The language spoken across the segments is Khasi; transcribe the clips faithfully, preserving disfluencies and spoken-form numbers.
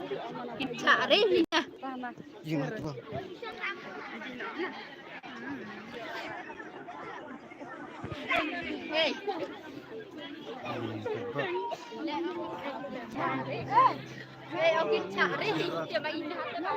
Kita re ni. Ïa nga tu. Hey. Hey, okay, cari dia bagi dah. Coba.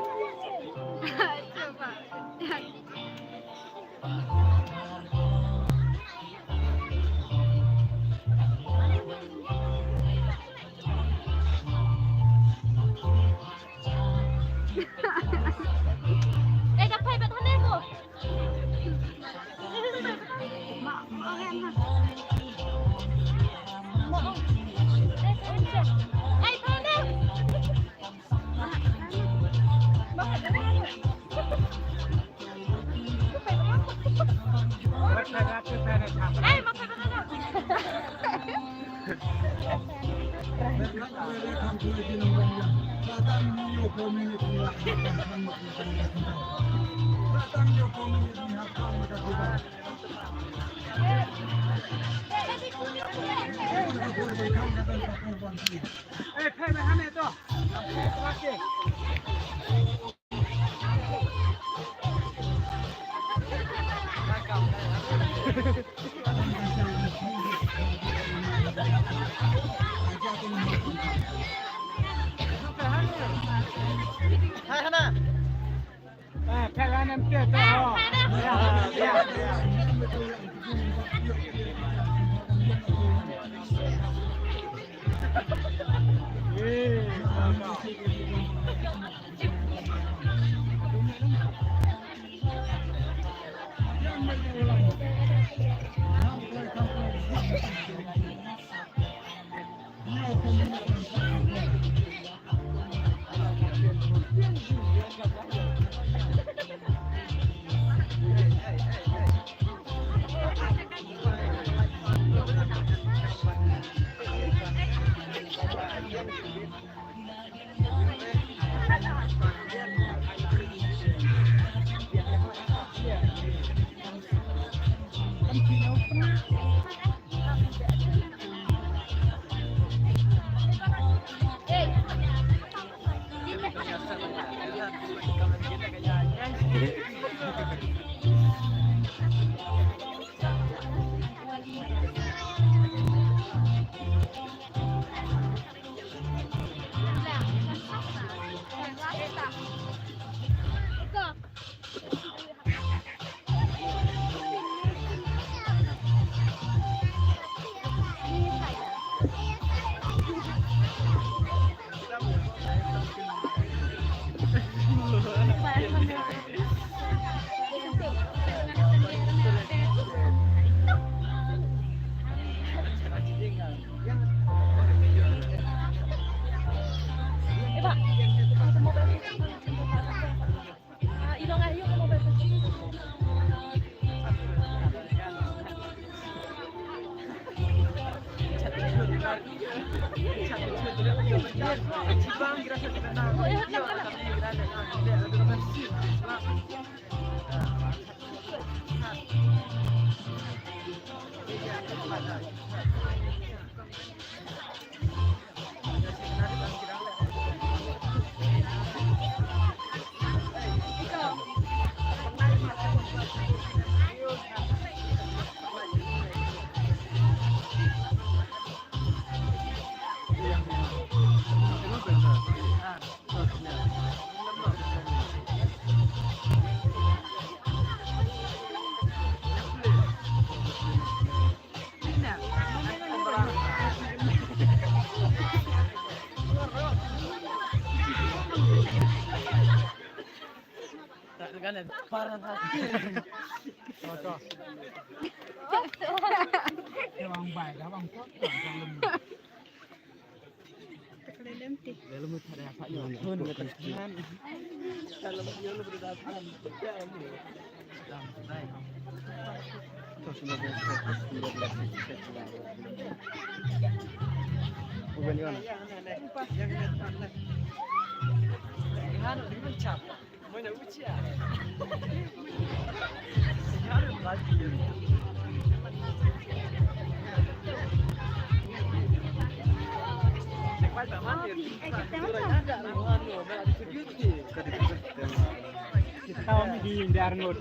Kita mah ki ïing da ar ngut.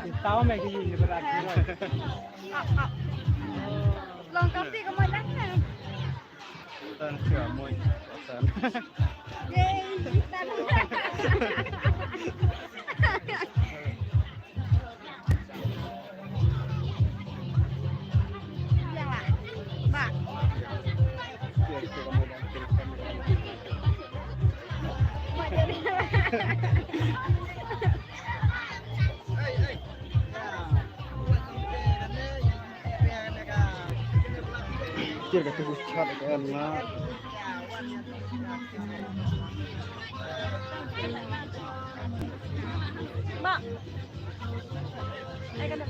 Kita mah ki ïing da ar ngut. Long kapi ka mo dang na. Tan sia mo. Tan. Yay, tan. Kir ka tubuh chat ka na. Ma. Ai ka na.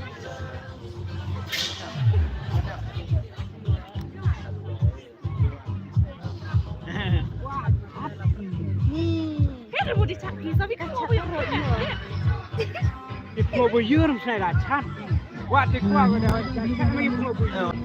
Kan mo di chat ki sabi kan chat. Dik mo bu yur sai la chat. Wa dik wa ko da chat mi mo bu yur.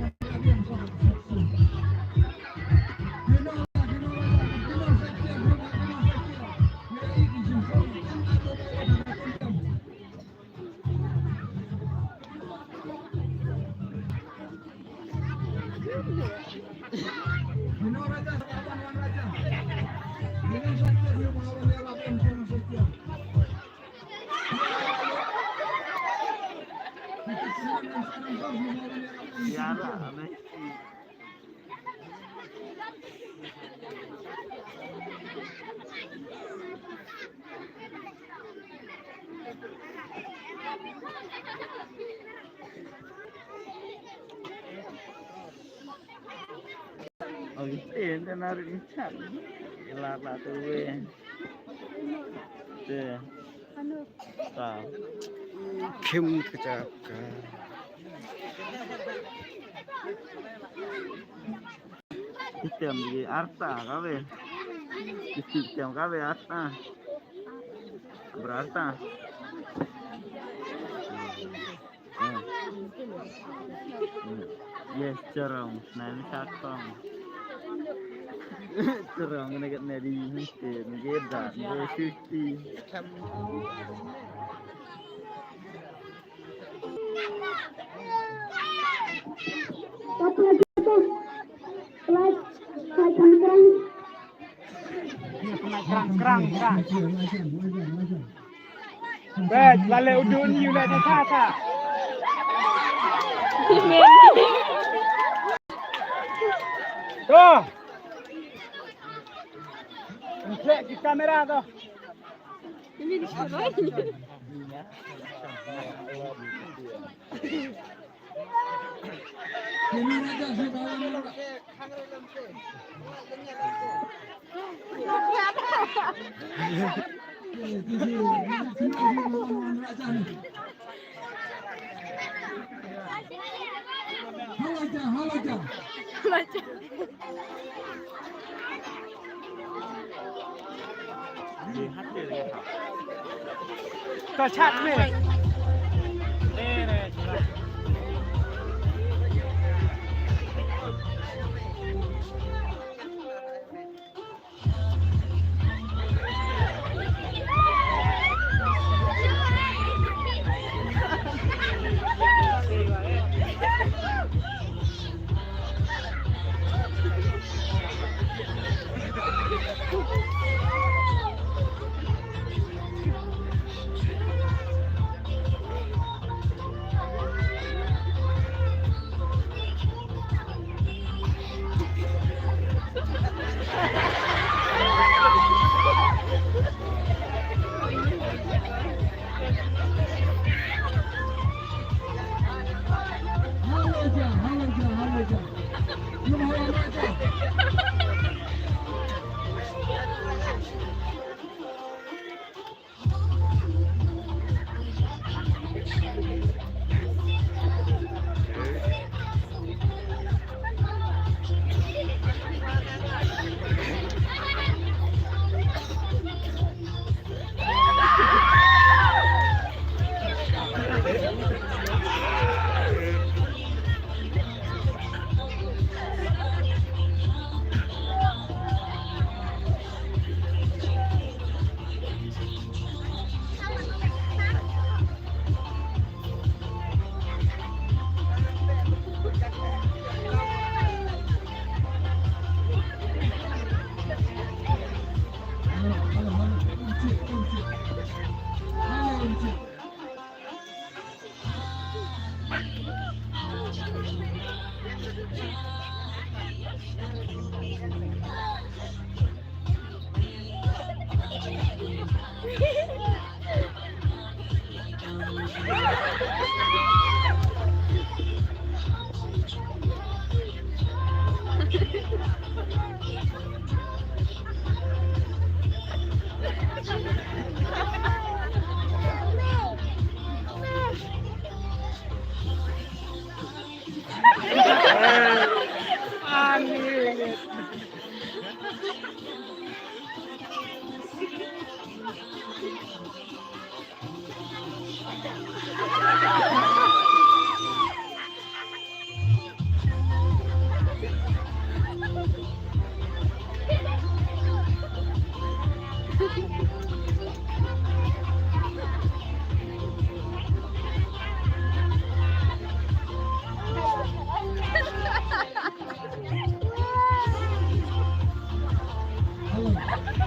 Khim ka jaka. Item di arta kabe. Item kabe arta. Berarta. Yes, cerong. Nan sakong. Cerong na kat nadi mesti ngeda, ngeda suci. Krang, krang, krang. Bad, lale udun yu na ta ta. To. Check di kamera to.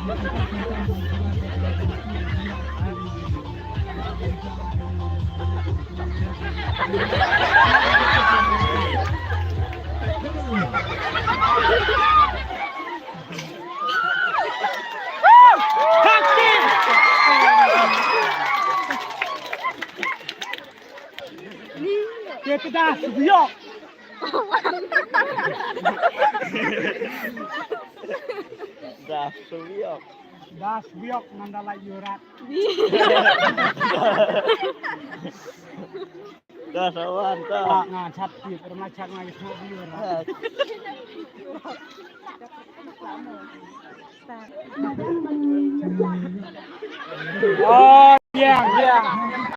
Kita dah sebiok. Dah sebiok. Dah sebiok nanda lai yurat. Dah sawan ta. Nga chat ti pernah chat nga itu yurat. Oh, ya, ya.